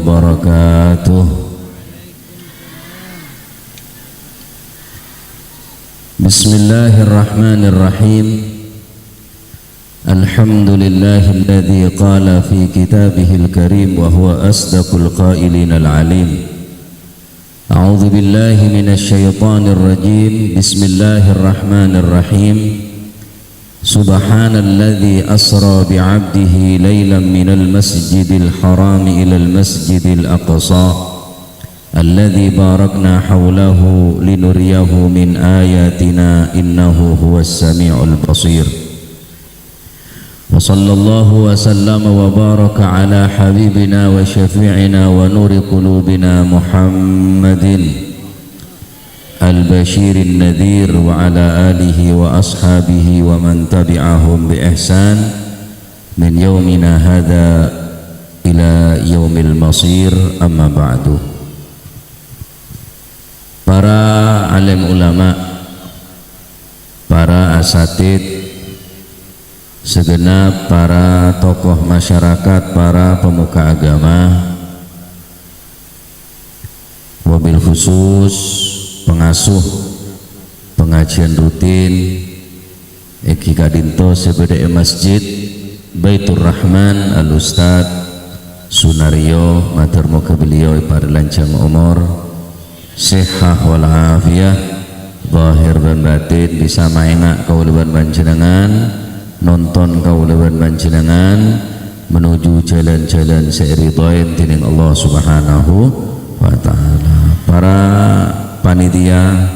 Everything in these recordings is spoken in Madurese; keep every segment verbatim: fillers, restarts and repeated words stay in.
وبركاته. بسم الله الرحمن الرحيم. الحمد لله الذي قال في كتابه الكريم وهو أصدق القائلين العليم. أعوذ بالله من الشيطان الرجيم. بسم الله الرحمن الرحيم. سبحان الذي أسرى بعبده ليلا من المسجد الحرام إلى المسجد الأقصى الذي باركنا حوله لنريه من آياتنا إنه هو السميع البصير. وصلى الله وسلم وبارك على حبيبنا وشفيعنا ونور قلوبنا محمد البشير النذير وعلى آله وأصحابه ومن تبعهم بإحسان من يومنا هذا إلى يوم المصير، أما بعد. Para alim ulama, para asatid, segenap para tokoh masyarakat, para pemuka agama, wabil khusus pengasuh pengajian rutin èngghi ka'dinto sè bâdâ è Masjid Baitur Rahman, Al Ustadz Sunaryo, mator moghâ beliau èparèng lanjhâng omor, sihah wal afiyah, zahir bân batin, bisa maènga' kaulâ bân panjhennengngan, nonton kaulâ bân panjhennengngan menuju jalan-jalan sè èridhoè dèning Allah Subhanahu wa Ta'ala. Para panitia,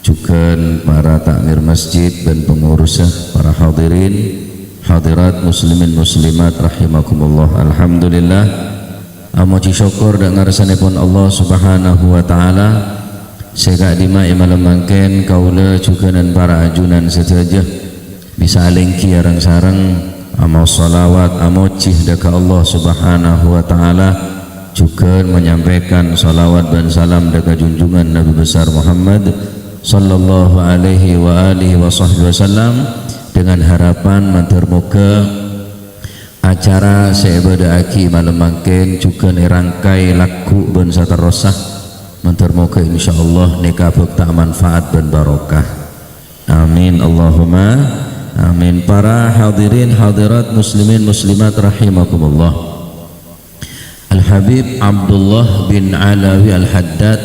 jhughân para takmir masjid bân pengurussa, para hadirin, hadirat, muslimin, muslimat, rahimakumullah. Alhamdulillah, amojhi sokkor dâ' ngarsanèpon Allah Subhanahu wa Ta'ala, sè ka'dimma è malem mangkèn kaulâ jhughân bân para ajunan sadhâjâ bisa alèngghi areng-sareng amaos shalawat, amojhi dâ' ka Allah Subhanahu wa Ta'ala, jhughân menyampaikan shalawat bân salam dâ' ka junjungan Nabi besar Muhammad sallallahu alaihi wa alihi wa sahbihi wasallam, dengan harapan mator moghâ acara sè èbâdâ'aghi malem mangkèn jhughân èrangkaè lagghu' bân saterrossa. Mator moghâ insyaallah nèka bhâkta manfaat bân barokah. Amin, Allahumma amin. Para hadirin hadirat, muslimin muslimat rahimakumullah. Al-Habib Abdullah bin Alawi Al-Haddad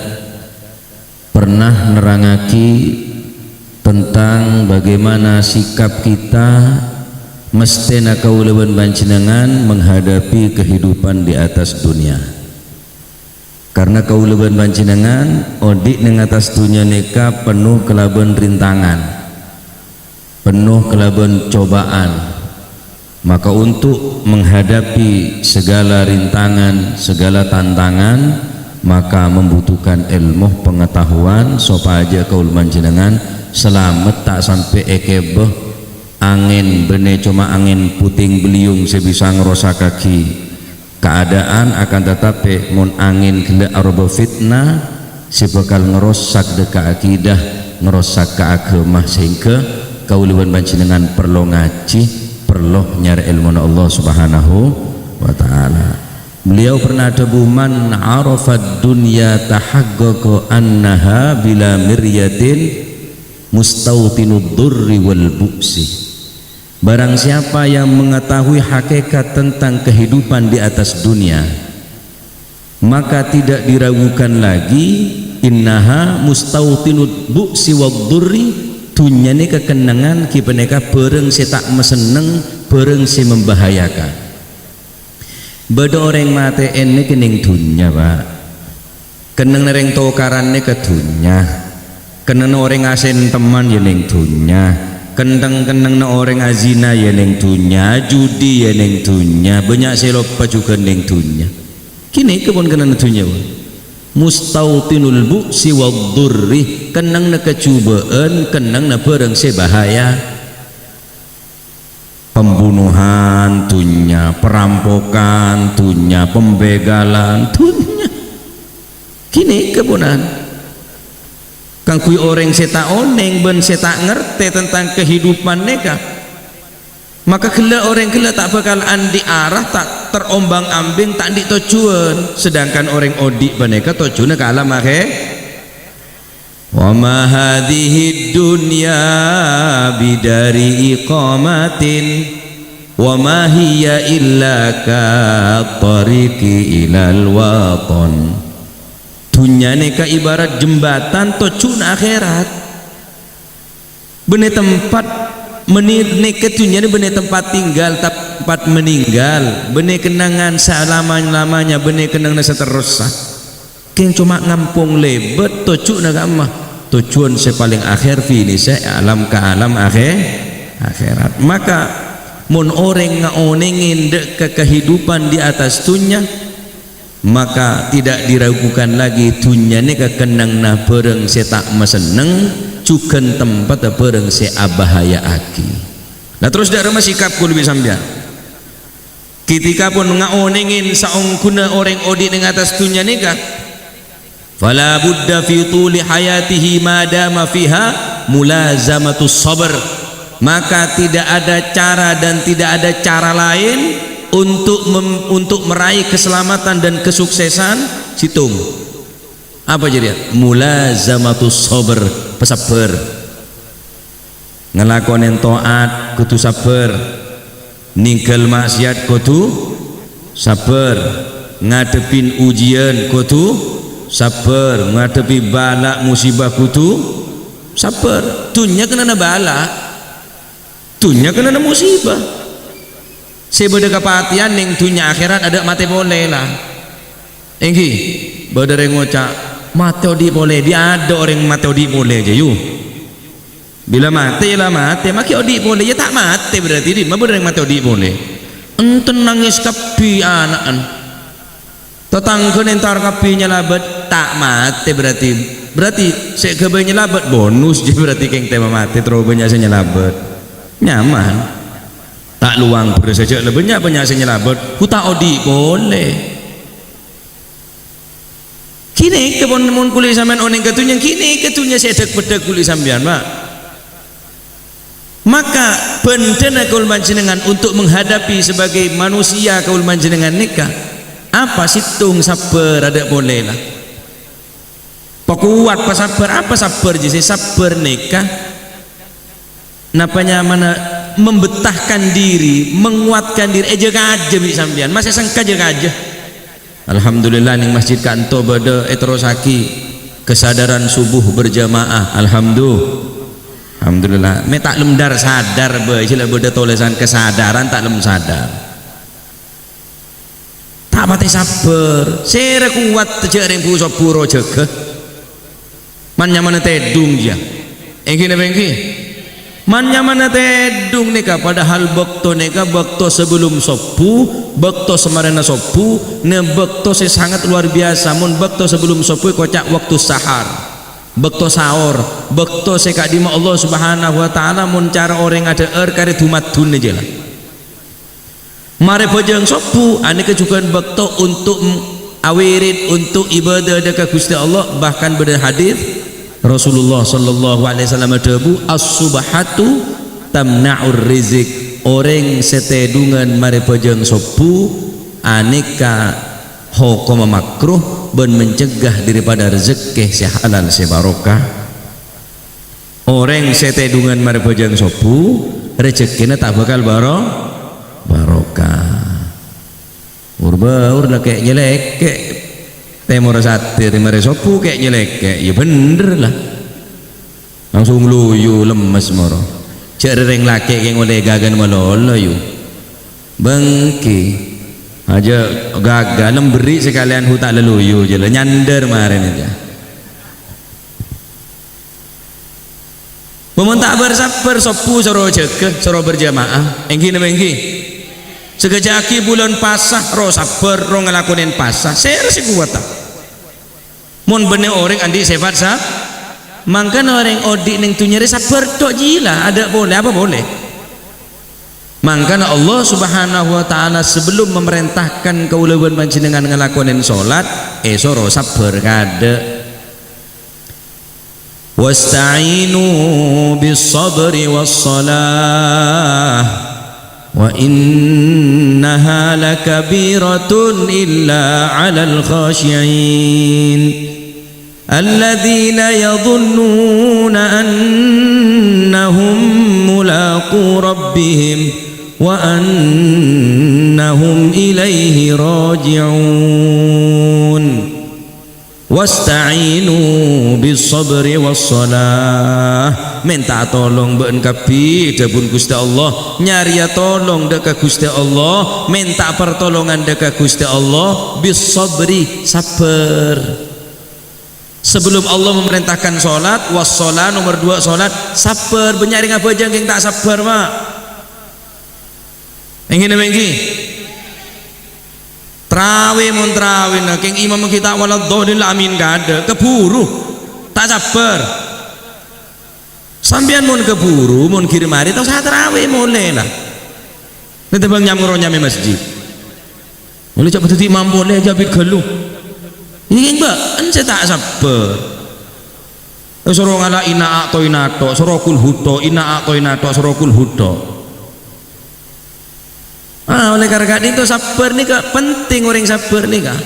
pernah nerrangaghi tentang bagaimana sikap kita, mesthèna kaulâ bân panjhennengngan menghadapi kehidupan di atas dunia. Karna kaulâ bân panjhennengngan odi' neng attas dhunnya nèka penno kalabân rintangan, penno kalabân cobaan. Maka untuk menghadapi segala rintangan, segala tantangan, maka membutuhkan èlmo, pengetahuan, sopajâ kaulâ panjhennengngan salamet, ta' sampè' èkèbâ angèn, bânnè coma angèn puting beliung sè bisa ngrossagaghi kaadaan, akan tatapè mon angèn ghellâ' aropa fitnah sè bhâkal ngrossak dâ' ka akidah, ngrossak ka aghâma, sehingga kaulâ bân panjhennengngan parlo ngajhi, parlo nyarè èlmona Allah Subhanahu wa Ta'ala. Beliau pernah adhâbu, "Man arafad dunya tahaqqaqa annaha bila miryatin mustautinudh dhurri wal bu'si." Barang siapa yang mengetahui hakikat tentang kehidupan di atas dunia, maka tidak diragukan lagi, innaha mustautinudh bu'si wadh dhurri, dhunnya nèka kennengngan ghi panèka bhârâng sè ta' masenneng, bhârâng sè membahayakan. Bâdâ orèng matè'è nèka neng dhunnya, Pak. Kennengnganna rèng tokaran nèka dhunnya. Kennengnganna orèng asèntemman ya neng dhunnya. Kenneng-, kennengnganna orèng azina ya neng dhunnya, ajudi ya neng dhunnya, bânnya' sè loppa jhughân neng dhunnya. Ghânèka pon kennengnganna dhunnya, Pak. Mustautinul bu'si wadh dhurri, kennengnganna kajhubâ'ân, kennengnganna bhârâng sè bahaya. Pembunuhan, dhunnya, perampokan, dhunnya, pembegalan, dhunnya. Ghânèka ponan. Kaangghuy orèng sè ta' onèng bân sè ta' ngartè tentang kehidupan nèka, maka ghellâ' orèng ghellâ' ta' bhâkal andi' arah, ta', terombang-ambing, ta' andi' tojjhuwân, sedangkan orèng odi' panèka tojjhuwânna ka alam akhè-, "Wa ma hadzihid dunya bidari iqamatin, wa ma hiya illa ka thariqi ilal watan." Dhunnya nèka ibarat jembatan tojjhuwânna akhèrat. Bânnè tempat meni-, nèka dhunnya nè bânnè tempat tinggal, tempat meninggal, bânnè kennangan salama-lamanya, bânnè kennanganna saterrossa. Kèng coma ngampong lèbât tojjhuwânna ka emma. Tojjhuwân sè palèng akhèr, finish-è alam ka alam akhè-, akhèrat. Maka, mon orèng ngaonèngè dâ' ka kahidupan di atas dhunnya, maka tidak diragukan lagi, dhunnya nèka kennanganna bhârâng sè ta' masenneng, jhughân tempatta bhârâng sè abahaya'aghi. Nah, terros dâ' remma sikap kaulâ bi' sampèyan? Ketika pon ngaonèngè saongghuna orèng odi' neng attas dhunnya nèka, "Fala budda fi tuli hayatihi ma dama fiha mulazamatus sabr." Maka tidak ada cara dan tidak ada cara lain untuk mem-, untuk meraih keselamatan dan kesuksesan, sèttong. Apa jârèya? Mulazamatus sabr, pasabbhâr. Ngalakonè ta'at kodhu sabbhâr. Nèngghâl ma'siyat kodhu sabbhâr. Ngadhebbhi ujian kodhu sabbhâr. Ngadhebbhi bâlâ' musibah kodhu sabbhâr. Dhunnya kennanganna bâlâ'. Dhunnya kennanganna musibah. Sè bâdâ kapatèyan neng dhunnya akhèrat adâ' matè polè, la. Èngghi, bâdâ rèng ngoca', "Matè odi' polè, bi' adâ' orèng matè odi' polè jâ, yu." Bilâ matè, la matè, maghi odi' polè, yâ ta' matè berarti, dimma bâdâ rèng matè odi' polè. Enten nangès kabbhi ana'na. Tatangghâna entar kabbhi nyalabât, ta' matè berarti. Berarti sè ghâbây nyalabât, bonus jâ berarti kèng tèma matè, terro bânnya' sè nyalabât. Nyaman. Ta' lowang bherrâs jâ la bânnya', bânnya' sè nyalabât, ghu ta' odi' polè. Ghânèka pon, mon kulâ sampèyan onèng ka dhunnya, ghânèka dhunnya sè dhâk-beddhâk kulâ sampèyan, Pa'. Maka bhândhâna kaulâ panjhennengngan untuk menghadapi sebagai manusia kaulâ panjhennengngan nèka, apa sèttong sabbhâr adâ' polè, la. Pakowat, pasabbhâr, apa sabbhâr jâ sè sabbhâr nèka? Napa nyamana membentangkan diri, menguatkan diri, èjâ-kajâ bi' sampèyan, masè sengka jâ-kajâ. Alhamdulillah, neng masjid ka'ento bâdâ èterrossaghi kesadaran subuh berjamaah. Alhamdu-, Alhamdulillah. Mè' ta' lem dar-sadar bhâi, sè la bâdâ tolèsan kesadaran ta' lem sadar. Ta' patè sabbhâr. Sèra kowat jâ' rèng bu-, sobbhu ro jâgâ. Man-nyamana tèdung, yâ. Èngghi napa èngghi? Man-nyamana tèdung nèka, padahal bâkto nèka bâkto sebelum sobbhu, bâkto samarèna sobbhu, nè bâkto sè sangat luar biasa. Mon bâkto sebelum sobbhu èkoca' waktu sahar, bâkto saor, bâkto sè ka'dimma Allah Subhanahu wa Ta'ala mon cara orèng adhâ'âr karè dumaddun jâ la. Marè bhâjâng sobbhu, anèka jhughân bâkto untuk m-, awirid, untuk ibadah dâ' ka Ghustè Allah, bahkan bâdâ hadis Rasulullah sallallahu alaihi wasallam adhâbu, "As-subhatu tamna'ur rizq." Orèng sè tèdungan marè bhâjâng sobbhu, anèka hokomma makruh bân mencegah daripada rejekkè sè halal sè barokah. Orèng sè tèdungan marè bhâjâng sobbhu, rejekkèna ta' bhâkal baro-, barokah. Ur-bâur la kè' nyèlèkè'. Tèmorra satèya marè sobbhu kè' nyèlèkè', yâ bhendher la. Langsung loyu, lemmes moro. Jâ' rèng lakè' kè' ngolè ghâghân malolo, yu. Bengki. Ajâ ghâghâ, lem berri' sakalèyan hu ta' laloyu jâ la, nyandher marèna jâ. Mon ta' bhâr-sabbhâr, sobbhu soro jâgâ, soro berjamaah. Èngghi napa èngghi? Sakejjhâ' aghi bulân pasa, ro sabbhâr, ro ngalakonè pasa. Sèra sè kowat, ta'? Mon bânnè orèng andi' sèfat sa-, mangkana orèng odi' neng dhunnya rè sabbhâr tok jiyâ la, adâ' polè, apa polè? Mangkana Allah Subhanahu wa Ta'ala sebelum memerintahkan kaulâ bân panjhennengngan ngalakonè solat, èsoro sabbhâr kaadâ'. "Wasta'inu bis-sabri was-shalah." وإنها لكبيرة إلا على الخاشعين الذين يظنون أنهم ملاقو ربهم وأنهم إليه راجعون. "Wasta'inu bis-sabri was-shalah." Menta tolong bâ'na kabbhi, dhâbuna Ghustè Allah. Nyarèya tolong dâ' ka Ghustè Allah, menta partolongan dâ' ka Ghustè Allah, bis-sabri, sabbhâr. Sebelum Allah memerintahkan sholat, was-shalah, nomor dua sholat, sabbhâr. Bânnya' rèng abhâjâng kèng ta' sabbhâr, Pak. Èngghi napa èngghi? Trawè mon trawèna, kèng imam kita waladhdallin, amin kaadâ', kabhuru, ta' sabbhâr. Sampèyan mon kabhuru, mon ghi' marè, ta' osa trawè molè la. Nèng tèmbhâng nyam-, ngoro nyamè masjid. Molè jhâ' dhâddhi imam polè, jhâ' bi' ghâllu. Iyâ, Mbak, èn sè ta' sabbhâr. Soro ngala' inna a'toina tok, soro kulhu tok, inna a'toina tok, soro kulhu tok. Ah, oleh karena itu sabbhâr nèka penting, orèng sabbhâr nèka.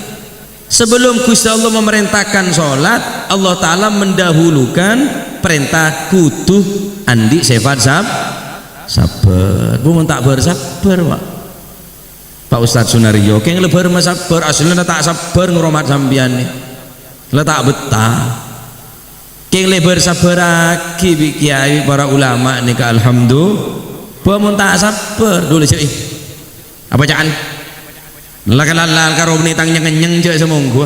Sebelum Ghustè Allah memerintahkan sholat, Allah Ta'ala mendahulukan perintah kudu andi' sifat sab-, sabbhâr. Bu, mon ta' bhâr sabbhâr, Pak. Pak Ustadz Sunaryo, kèng lè bhâr masabbhâr, asllina ta' sabbhâr ngoromat sampèyan nè. La ta' bettah. Kèng lè bhâr sabbhârraghi bi' kèyaè para ulama nèka, alhamdu-, bâ mon ta' sabbhâr, dulih jâ'. Apa ca'an? Laka-lala karo bânnè tang nyeng-nyeng jâ' samongghu.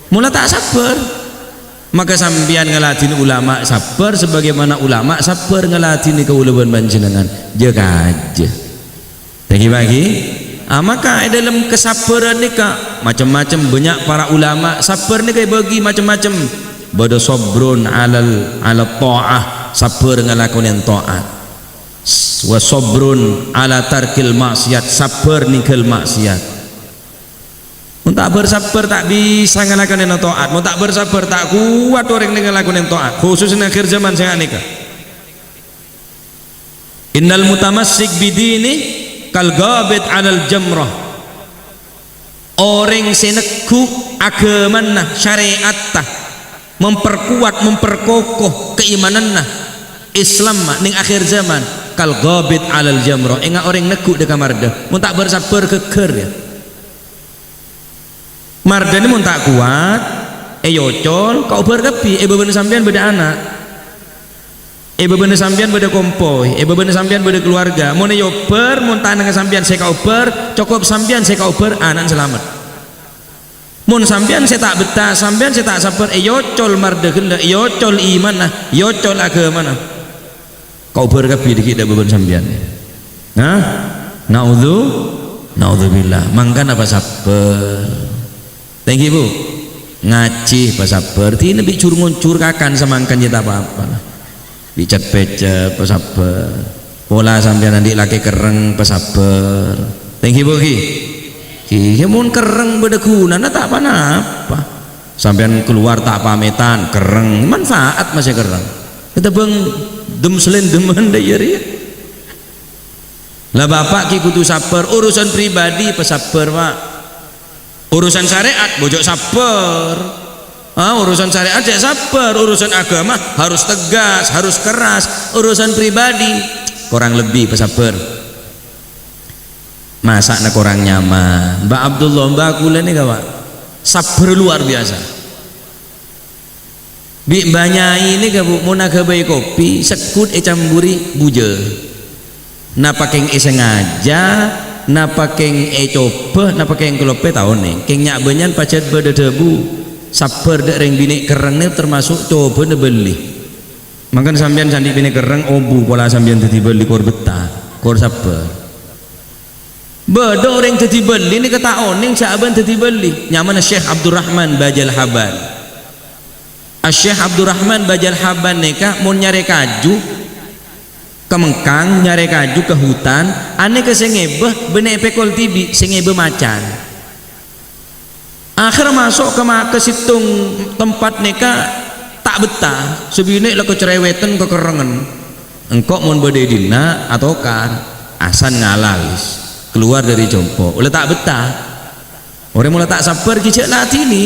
Mola ta' sabbhâr. Maka sampèyan ngaladhinè ulama sabbhâr sebagaimana ulama sabbhâr ngaladhinè kaulâ bân panjhennengngan. Jâ' kajâ. Lagi-lagi, ah, maka è dâlem kasabbhârân nèka macem-macem, bânnya' para ulama sabbhâr nèka èbâgi macem-macem. Bâdâ sabrun alal, ala tha'ah, sabbhâr ngalakonè tha'at. S-, wa sabrun ala tarkil maksiat, sabbhâr nèngghâl maksiat. Mon ta' bhâr sabbhâr ta' bisa ngalakonè tha'at, mon ta' bhâr sabbhâr ta' kowat orèng nè ngalakonè tha'at, khususnya akhir zaman sè nèka. Innal mutamassik bidini kal ghabit 'alal jamrah. Orèng sè neggu' aghâmana, syarè'atta, memperkuat, memperkokoh keimananna, Islamma nèng akhir zaman, kal ghabit 'alal jamrah. Enga' orèng neggu' dâ' ka mardhâ. Mon ta' bhâr sabbhâr ghâgghâr, yâ. Mardhâna mon ta' kowat, èyocol, kaobhâr kabbhi, è bâbâna sampèyan bâdâ ana'. È bâbâna sampèyan bâdâ kompoy, è bâbâna sampèyan bâdâ kaluwarga. Mon èobhâr, mon tanangnga sampèyan sè kaobhâr, cokop sampèyan sè kaobhâr, ana'na salamet. Mon sampèyan sè ta' bettah, sampèyan sè ta' sabbhâr, èyocol mardhâ ghellâ', èyocol imanna, èyocol aghâmana. Kaobhâr kabbhi dhâggi' dâ' bâbâna sampèyan. Nah, naudzu-, naudzubillah. Mangkana pasabbhâr. Thank you, Bu. Ngajhi pasabbhâr. Dinah bi' jur-ngonjur kakan samangkèn jhâ' ta' pa-apa. Bi' cet-pècet pasabbhâr. Pola sampèyan andi' lakè kerrèng pasabbhâr. Thank you, Bu, ghi. Ghi, ghi, mon kerrèng bâdâ ghunana ta' pa-napa. Sampèyan kalowar ta' pamètan, kerrèng. Manfaat masè kerrèng. Katèmbhâng dem-, selendheman dâ' iyâ rèya. La, Bapak ghi' kodhu sabbhâr, urusan pribadi pasabbhâr, Pak. Urusan syarè'at, bojho' sabbhâr. Ah, urusan syarè'at jhâ' sabbhâr, urusan aghâma harus tegas, harus keras. Urusan pribadi, korang lebbi pasabbhâr. Masa'na korang nyaman. Mbah Abdullah, mbah kaulâ nèka, Pak, sabbhâr luar biasa. Bi' mbah nyai nèka, Bu, mon aghâbây kopi, segghut ècambhuri bujâ. Napa kèng èsangajâ, napa kèng ècobâ, napa kèng kaloppè ta' onèng. Kèng nya' bânnya'an pajhât bâdâ dhâbu, sabbhâr dâ' rèng binè' kerrèng nè termasuk cobâna bâli. Mangkana sampèyan sè andi' binè' kerrèng, obu pola sampèyan dhâddhi bâli, kor bettah, kor sabbhâr. Bâdâ orèng dhâddhi bâli nèka ta' onèng jhâ' abân dhâddhi bâli. Nyamana Syekh Abdurrahman Bajal Haban. Syekh Abdurrahman Bajal Haban nèka mon nyarè kaju ka mengkang, nyarè kaju ka hutan, anèka sè ngèbâ bânnè pèkol dhibi', sè ngèbâ macan. Akhèr maso' ka ma-, ka sèttong tempat nèka ta' bettah, sè binè' la kacerewètan, kakerrèngan. Engko' mon bâdâ è dinna' atokar. Asan ngala wis, keluar dari compo', ollè ta' bettah. Orèng mon la ta' sabbhâr ghi' jhâ' ladhinè.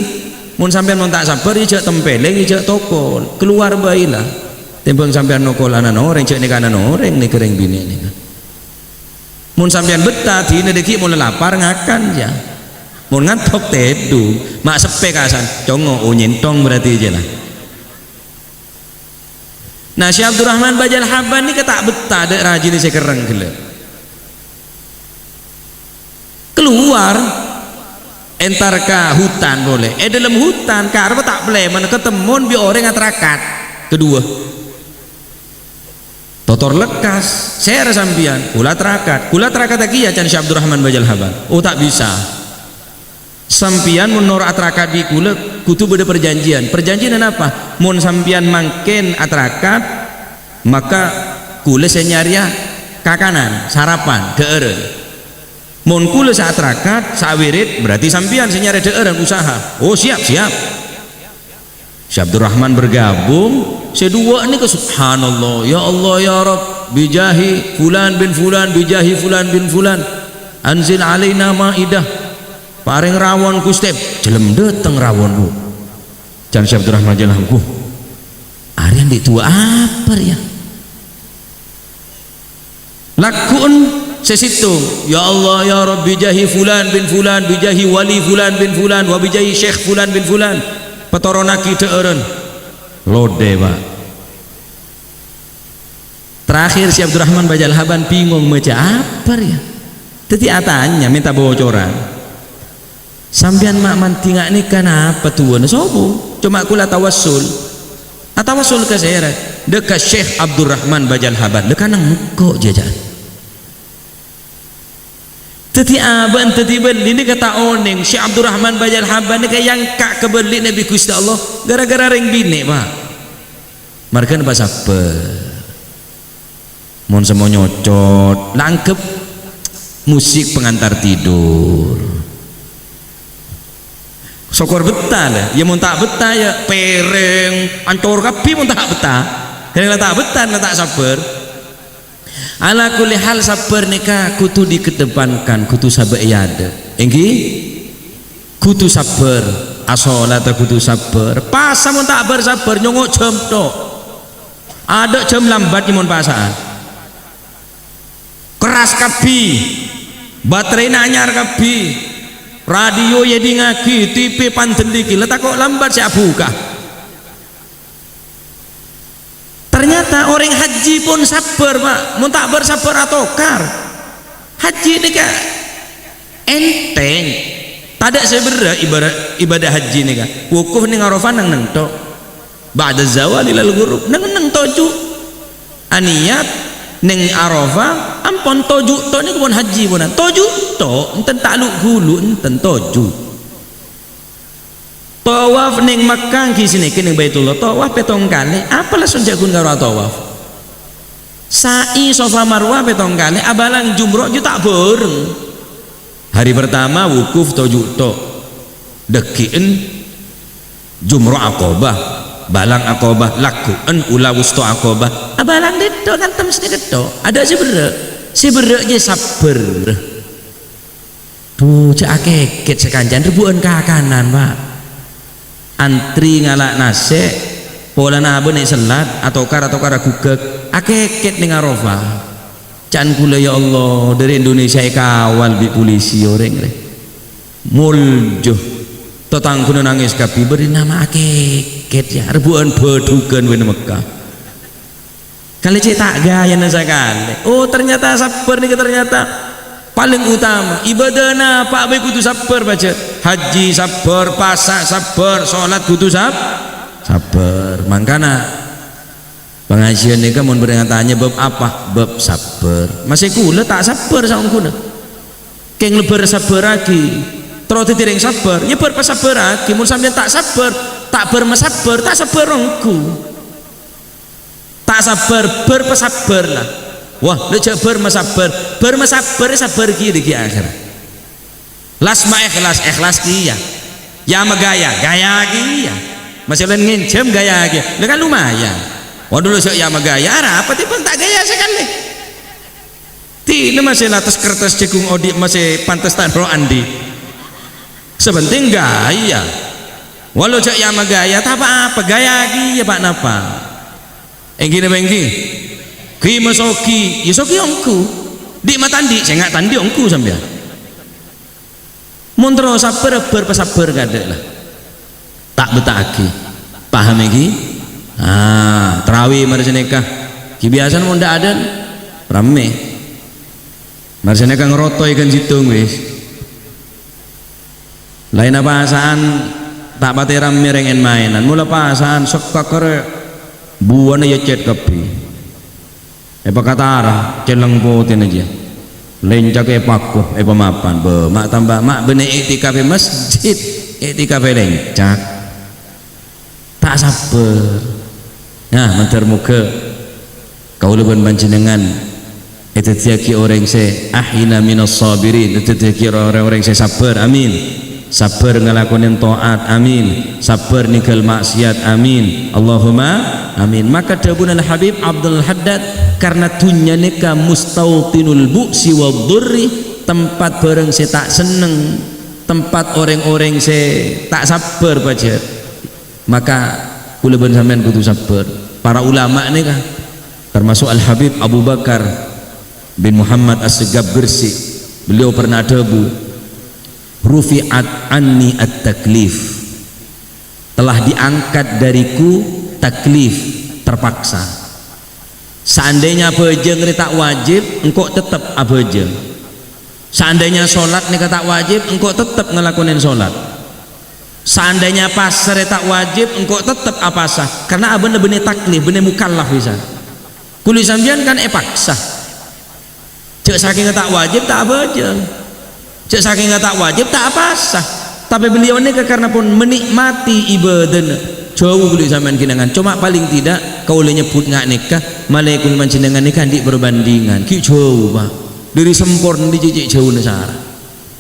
Mon sampèyan mon ta' sabbhâr, yâ jhâ' tempèlè, yâ jhâ' tokol. Keluar bhâi la. Tèmbhâng sampèyan nokol ana'na orèng, jhâ' nèka ana'na orèng nèka rèng binè' nèka. Mon sampèyan bettah, dinah dhâggi' mon la lapar ngakan, yâ. Mon ngantok tèdung, ma' seppè kaasan, congo, oh, nyèntong berarti jâ la. Nah, Syekh Abdurrahman Bajal Haban nèka ta' bettah dâ' rajina sè kerrèng ghellâ'. Keluar, entar ka hutan polè. È dâlem hutan, karebbhâ ta' palèmana, katemmon bi' orèng atarakat. Kedua, totor lekkas, sèra sampèyan, kaulâ atarakat. Kaulâ atarakat kèya, can Syekh Abdurrahman Bajal Haban. Oh, ta' bisa. Sampèyan mon noro' atarakat bi' kaulâ, kodhu bâdâ parjhânjhiyân. Parjhânjhiyânna napa? Mon sampèyan mangkèn atarakat, maka kaulâ sè nyarèya kakanan, sarapan, dhâ'ârân. Mon kaulâ sè atarakat, sè awirid, berarti sampèyan sè nyarè dhâ'ârân, usaha. Oh, siap, siap. Syekh Abdurrahman bergabung, sè duwâ' nèka, subhanallah, ya Allah, ya Rabb, bijahi fulan bin fulan, bijahi fulan bin fulan, anzil alaina maidah, parèng rawon, Ghustè. Jhellem dâteng rawon, Bu. Can Syekh Abdurrahman Bajal Haban, "Arèya andi' duwâ' apa rèya?" Lagghu'en sè sèttong, "Ya Allah, ya Rabb, bijahi fulan bin fulan, bijahi wali fulan bin fulan, wa bijahi syekh fulan bin fulan, patoronnaghi dhâ'ârân." Lodè, Pak. Terakhir, Syekh Abdurrahman Bajal Haban bingung maca apa rèya. Dhâddhi atanya, mènta bocoran. "Sampèyan ma' mandhi nga' nèka napa duwâ'na?" "Sobung, coma kaulâ tawassul." "Atawassul ka sèra?" "Dâ' ka Syekh Abdurrahman Bajal Haban." "Lha kanèng mokko' jhâjhâ'ân." Dhâddhi abâ'na dhâddhi bâli nèka ta' onèng, Syekh Abdurrahman Bajal Haban nèka èangka' ka bâli'na bi' Ghustè Allah ghârâ-ghârâ rèng binè', Pak. Marghâna pasabbhâr. Mon semmo nyocot, la anggep musik pengantar tidur. Sokor bettah, la. Yâ, mon ta' bettah, yâ, pèrèng, ancor kabbhi mon ta' bettah. Kèng la ta' bettah, la ta' sabbhâr. Ala kulli hal, sabbhâr nèka kodhu dikedepankan, kodhu sabâ' è adâ'. Èngghi? Kodhu sabbhâr. Asolata kodhu sabbhâr. Pasa mon ta' bhâr-sabbhâr, nyongo' jhâm tok. Adâ' jhâm lambat, yâ, mon pasa'an. Kerras kabbhi, baterena anyar kabbhi, radio èdingngaghi, T V pandelligi, la tako' lambat sè abhuka. Ternyata orèng hajji pon sabbhâr, Pak. Mon ta' bhâr-sabbhâr atokar. Hajji nèka Ènthèng. Tadâ' sè berrâ' ibara-, ibâdâ hajji nèka. Wukuf neng Arafah neng-enneng tok. Ba'da zawal ilal ghurub, neng-enneng toju'. Anèyat neng Arafah, ampon toju' tok nèko pon hajji pona. Toju' tok, enten ta' lu-ghulu, enten toju'. Tawaf neng Mekkah ghi' sanèka neng Baitullah, tawaf pèttong kalè. Apa la sonjhâghun karo atawaf? Sa'i Safa Marwah pèttong kalè, abâlâng jumroh jiyâ ta' bhâreng. Hari pertama wukuf toju' tok. Dhâggi'en jumroh Aqabah, bâlâng Aqabah, lagghu'en ula wusta Aqabah. Abâlâng dhâddhi tok, ngantem sanèka tok. Adâ' sè berrâ'. Sè berrâ' jiyâ sabbhâr. Dhu, jhâ' akèkèt sakancana, rebbhu'ân kakanan, Pak. Antri ngala' nasè', polana abâ' nè' sellat, atokar-atokar aghugghâk, akèkèt neng Arafah. Ca'na kaulâ, "Ya Allah, dâri Indonesia èkawal bi' polisi orèng rè." Molja. Tatangghâna nangès kabbhi, "Bârina ma' akèkèt, yâ, rebbhu'ân bâdhughân bân Mekkah." Kalè cè' ta' ghâyâna sakalè. Oh, ternyata sabbhâr nèka ternyata palèng utama. Ibâdâna apa bhâi kodhu sabbhâr, pajhât. Hajji sabbhâr, pasa sabbhâr, salat kodhu sab-, sabbhâr. Mangkana, pangajiân nèka mon bâdâ tanya bab apa? Bab sabbhâr. Masè kaulâ ta' sabbhâr saongghuna. Kèng la bhâr-sabbhârraghi. Terro dhâddhi rèng sabbhâr, yâ bhâr pasabbhârraghi. Mon sampèyan ta' sabbhâr, ta' bhâr masabbhâr, ta' sabbhâr ongghu. Ta' sabbhâr, bhâr pasabbhâr la. Wah, la jhâ' bhâr masabbhâr. Bhâr masabbhâr, sabbhâr kèya dhâggi' akhèr. Las ma' èhlas, èhlas kèya. Yâ maghâyâ, ghâyâ kèya. Masè lèn ngènjhâm ghâyâ kèya. La kan lumayan. Waduh, la jhâ' yâ maghâyâ, arapa tèmbhâng ta' ghâyâ sakalè. Dina masè lates kertas jhâghung odi' masè pantes ta' noro' andi'. Sè pentèng ghâjâ. Walau jhâ' ya magaya, ta' pa-apa, ghâjâ kèya pa-napa. Èngghi napa èngghi? Ghi' masoghi, ya soghi ongghu. Dhi' matandi', sènga' tandi' ongghu sampèyan. Mon terro sabbhâr, bhâr pasabbhâr kadâ' la. Ta' betta'aghi. Paham èngghi? Ah, tarawi marè sanèka. Ghi' biyasana mon dâ'-adâ'ân rammè. Marè sanèka ngarotoi ghân sèttong wis. Laènna pasa'an ta' patè rammè rèng en-maènan. Mola pasa'an sèkka karè buwâna ya cèt kabbhi. Èpakatara, cellèng potèna jiyâ. Lèncak èpako, èpamapan. Bâ, ma' tamba, ma' bânnè i'tikaf è masjid, i'tikaf è lèncak. Ta' sabbhâr. Nah, mandhâr moghâ kaulâ bân panjhennengngan èdhâddhiyâghi orèng sè ahyina minas sabirin, èdhâddhiyâghi orèng-orèng sè sabbhâr. Amin. Sabbhâr ngalakonè ta'at. Amin. Sabbhâr nèngghâl ma'siyat. Amin. Allahumma amin. Maka dhâbuna Al-Habib Abdul Haddad, "Karna dhunnya nèka mustautinul bu'si wad dhurri, tempat bhârâng sè ta' senneng, tempat orèng-orèng sè ta' sabbhâr pajhât." Maka kaulâ bân sampèyan kodhu sabbhâr. Para ulama nèka, termasuk Al-Habib Abu Bakar bin Muhammad As-Segaf Gersik, beliau pernah adhâbu, "Rufi'at anni at-taklif." Telah diangkat dariku taklif, terpaksa. Seandainya abhâjâng rè ta' wajib, engko' tettep abhâjâng. Seandainya sholat nèka ta' wajib, engko' tettep ngalakonè sholat. Seandainya pasa rè ta' wajib, engko' tettep apasa. Karna abâ'na bânnè taklif, bânnè mukallaf bisa. Kaulâ sampèyan kan èpaksa. Jhâ' sakènga ta' wajib, ta' abhâjâng. Jhâ' sakènga ta' wajib, ta' apasa. Tapè beliau nèka karna pon menikmati ibadahna. Jhâu kaulâ sampèyan ghi' nèngan. Coma paling tidak, kaulâ nyebbhut nga' nèka, malè kaulâ panjhennengngan nèka andi' perbandingan. Ghi' jhâu, Pa'. Dâri sempor andi' cè'-cè' jhâuna sara.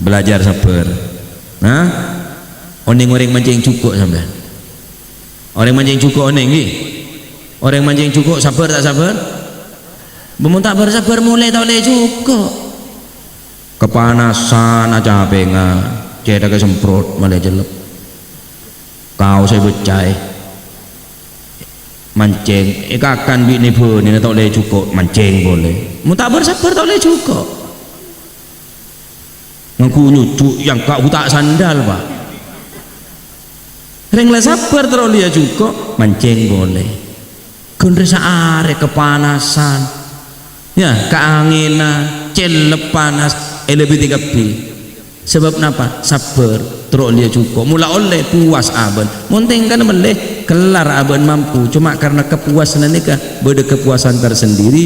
Belajar sabbhâr. Hah? Onèng orèng mancèng jhuko' sampèyan? Orèng mancèng jhuko' onèng, ghi? Orèng mancèng jhuko' sabbhâr ta' sabbhâr? Bâ, mon ta' bhâr-sabbhâr molè ta' ollè jhuko'. Kapanasan acapènga, cèthagghâ semprot malè cellep. Kaos èbeccaè. Mancèng, èkakan bi' nè-bânèna ta' ollè jhuko', mancèng polè. Mon ta' bhâr-sabbhâr ta' ollè jhuko'. Ngangghuy nyuju' èangka' buta' sandal, Pa'. Rèng la sabbhâr terro lèya jhuko', mancèng polè. Ghun rè saarè kapanasan. Ya, kaangènan, cellep panas, èlebidi kabbhi. Sabâb napa? Sabbhâr, terro lèya jhuko'. Mola ollè, puwas abâ'na. Mon tèngkana mellè, kellar abâ'na mampu. Coma karna kapuwasanna nèka bâdâ kapuwasan tersendiri,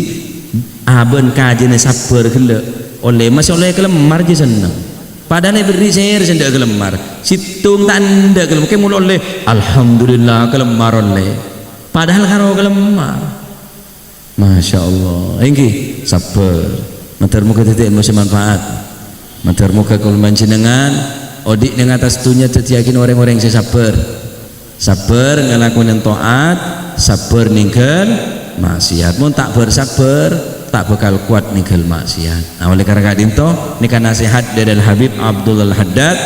abâ'na kajâna sabbhâr ghellâ'. Ollè, masè ollè kalemmar jiyâ senneng. Padahal èberri' sèra sè endâ' kalemmar. Sèttong ta' endâ' kalemmar. Kè mola ollè, alhamdulillah, kalemmar ollè. Padahal karo kalemmar. Masya Allah. Èngghi, sabbhâr. Mandhâr moghâ dhâddhi èlmo sè manfaat. Mandhâr moghâ kaulâ panjhennengngan odi' neng attas dhunnya dhâddhiyâghin orèng-orèng sè sabbhâr. Sabbhâr ngalakonè ta'at, sabbhâr nèngghâl ma'siyat. Mon ta' bhâr-sabbhâr, ta' bhâkal kowat nèngghâl ma'siyat. Nah, oleh karena ka'dinto, nèka nasèhat dâri Al-Habib Abdullah Al-Haddad,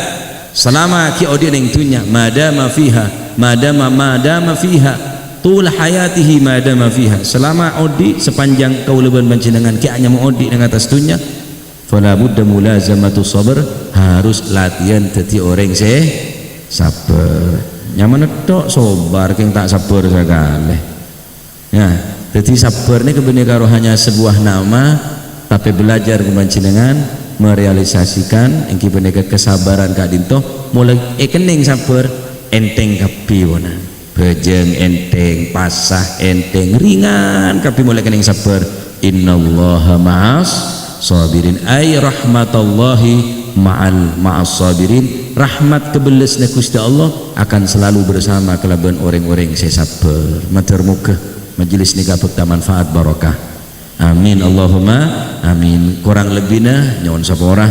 salama ghi' odi' neng dhunnya, madama fiha, madama, madama fiha, tul hayatihi madama fiha. Salama odi', sapanjhâng kaulâ bân panjhennengngan ghi' anyama odi' neng attas dhunnya, fala budda mulazamatu sabr, harus latihan dhâddhi orèng sè sabbhâr. Nyamana tok sabbhâr, kèng ta' sabbhâr sakalè. Ya, dhâddhi sabbhâr nèka bânnè karo hanya sebuah nama, tapè belajar ka panjhennengngan merealisasikan èngghi panèka kesabaran ka'dinto, molaè èkennèng sabbhâr, ènthèng kabbhi pona. Bhâjâng ènthèng, pasa ènthèng, ringan kabbhi molaè kennèng sabbhâr. Innallaha ma'as sabirin. Ay rahmatallahi ma'al, ma'as sabirin. Rahmat kabellâsna Ghustè Allah akan selalu bersama kalabân orèng-orèng sè sabbhâr. Mandhâr moghâ majelis nèka bhâkta manfaat barokah. Amin, Allahumma amin. Korang lebbina nyo'on sapora.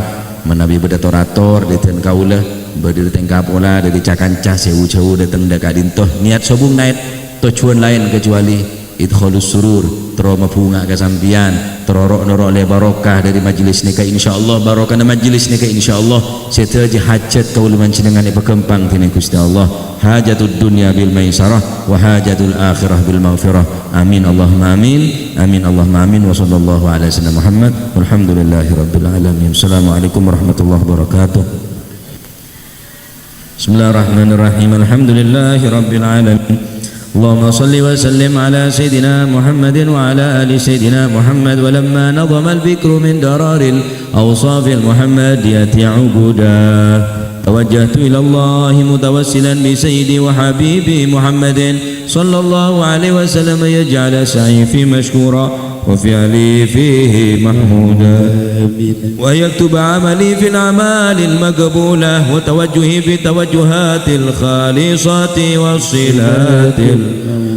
Manabi bâdâ tor-ator dhâddhiyân kaulâ, bâdâ dhâddhi tèngka pola dhâddhi ca-kanca sè jhâu-jhâu dâteng dâ' ka'dinto. Niat sobung nèka tojjhuwân laèn kecuali idkhalus surur, terro mabhunga ka sampèyan, terro ro'-noro' lè barokah dhâri majlis nèka, insyaallah, barokahna majlis nèka, insyaallah, sadhâjâ hajhât kaulâ panjhennengngan èpaghâmpang dèning Ghustè Allah. Hajatud dunya bil maisarah, wa hajatul akhirah bil maghfirah. Amin, Allahumma amin. Amin, Allahumma amin. Wa sallallahu ala sayyidina Muhammad. Walhamdulillahi rabbil alamin. Assalamualaikum warahmatullahi wabarakatuh. بسم الله الرحمن الرحيم. الحمد لله رب العالمين. اللهم صل وسلم على سيدنا محمد وعلى آل سيدنا محمد. ولما نظم الفكر من درر الأوصاف المحمدية عقودا، توجهت إلى الله متوسلا بسيدي وحبيبي محمد صلى الله عليه وسلم، يجعل سعي فيه مشكورا وفعلي فيه محمودا. آمين. ويكتب عملي في الأعمال المقبولة وتوجهي في التوجهات الخالصة والصلات ال-،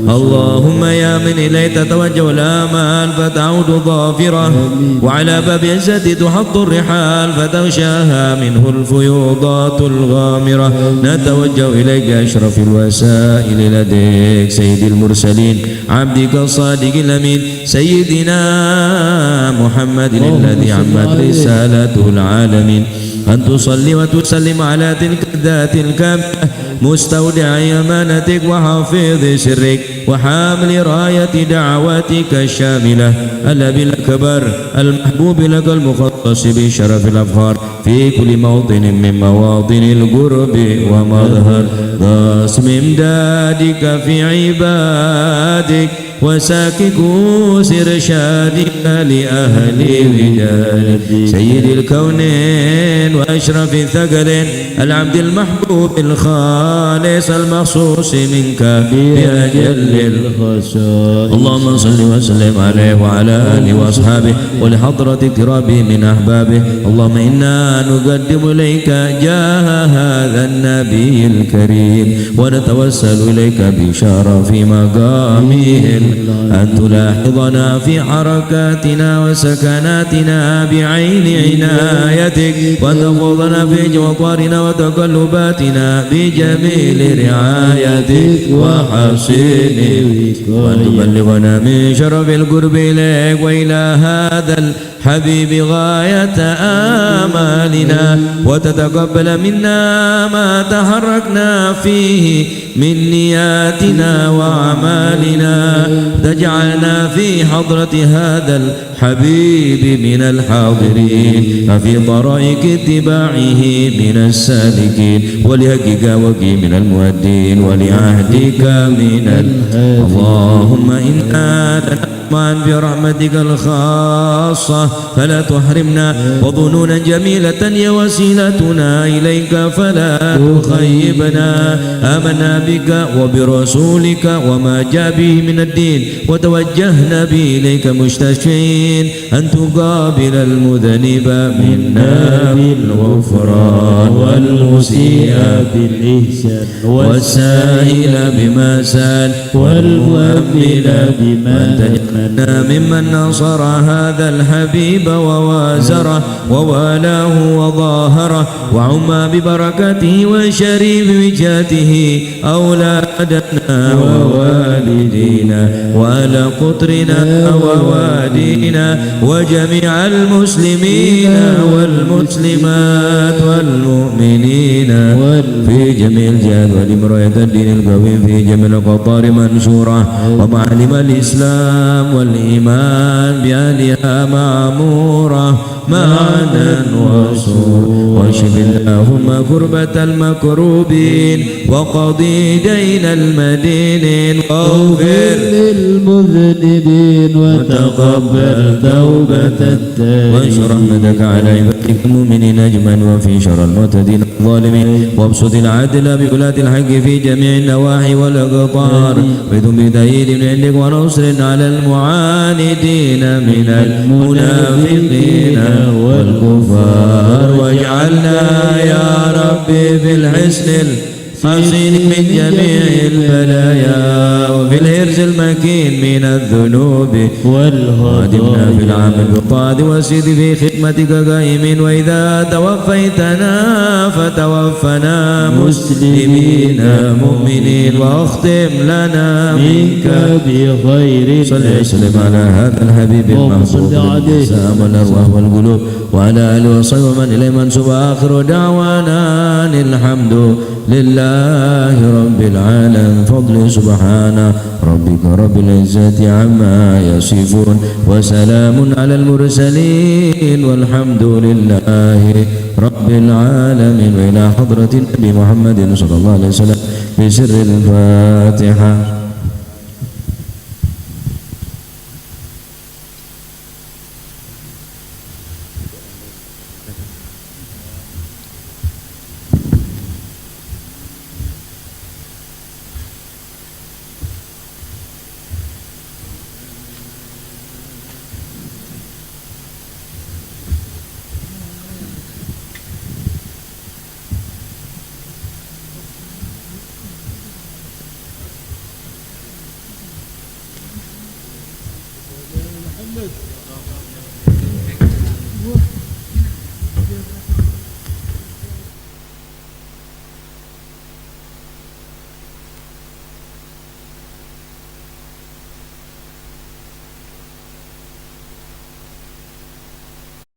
اللهم يا من إليه تتوجه الآمال فتعود ظافرة، آمين. وعلى باب عزتي تحط الرحال فتغشاها منه الفيوضات الغامرة، آمين. نتوجه إليك بأشرف الوسائل لديك سيد المرسلين عبدك الصادق الأمين سيدنا محمد اللهم الذي صل عمت عليه. رسالته العالمين، أن تصلي وتسلم على تلك الذات الكاملة مستودع أمانتك وحافظ سرك وحامل راية دعوتك الشاملة، الأب الأكبر المحبوب لك المخصص بشرف الأفخار في كل موطن من مواطن القرب ومظهر، ذا اسم إمدادك في عبادك وساكك سر شادك لأهل ودادك سيد الكونين وأشرف الثقلين العبد المحبوب الخالص المخصوص منك بأجل الخصائص. اللهم صل وسلم عليه وعلى آله وأصحابه ولحضرة اقترابه من أحبابه. اللهم إنا نقدم إليك جاه هذا النبي الكريم، ونتوسل إليك بشرف مقامه أن تلاحظنا في حركاتنا وسكناتنا بعين عنايتك، وأن تحفظنا في جميع أطوارنا وتقلباتنا بجميل رعايتك وحسن وقايتك، وأن تبلغنا من شرف القرب إليك وإلى هذا الحبيب غاية آمالنا، وتتقبل منا ما تحركنا فيه من نياتنا وأعمالنا، تجعلنا في حضرة هذا الحبيب من الحاضرين، وفي طرائق اتباعه من السالكين، ولحقك وفيه من المؤدين، ولعهدك من ال-، اللهم إنا نطمع في رحمتك الخاصة فلا تحرمنا، وظنونا جميلة هي وسيلتنا إليك فلا تخيبنا. آمنا بك وبرسولك وما جاء به من الدين، وتوجهنا به إليك مستشفعين أن تقابل المذنب منا بالغفران، والمسيء بالإحسان، والسائل بما سال، والمؤمل بما، وأن تجعلنا ممن نصر هذا الحبيب ووازره ووالاه وظاهره، وعم ببركته وشريف وجهته أولادنا ووالدينا وأهل قطرنا ووادينا وجميع المسلمين والمسلمات والمؤمنين في جميع الجهات، ودم راية الدين القويم في جميع الأقطار منشورة، ومعالم الإسلام والإيمان بأهلها معمورة، معنا وسور. واشف اللهم كربة المكروبين، وقضي دين المدينين، واغفر للمذنبين، وتقبل توبة التائبين. وانشر رحمتك على عبادك المؤمنين أجمعين، وفي شر المعتدين الظالمين، وابسط العدل بولاة الحق في جميع النواحي والأقطار، وأيدهم بتأييد من عندك ونصر على المعاندين من المنافقين والكفار، واجعلنا يا ربي في الحصن حصين من جميع البلايا، وفي الحرز المكين من الذنوب، وأدمنا في العمل الفاضل والصدق في خدمتك قائمين، وإذا توفيتنا فتوفنا مسلمين مؤمنين، وأختم لنا منك بخير. صل وسلم على هذا الحبيب المحبوب للأجسام والأرواح والقلوب، وعلى آله وصحبه ومن إليه منسوب. وآخر دعوانا أن الحمد لله رب العالمين. فضل سبحان ربك رب العزة عما يصفون، وسلام على المرسلين، والحمد لله رب العالمين. وإلى حضرة النبي محمد صلى الله عليه وسلم بسر الفاتحة.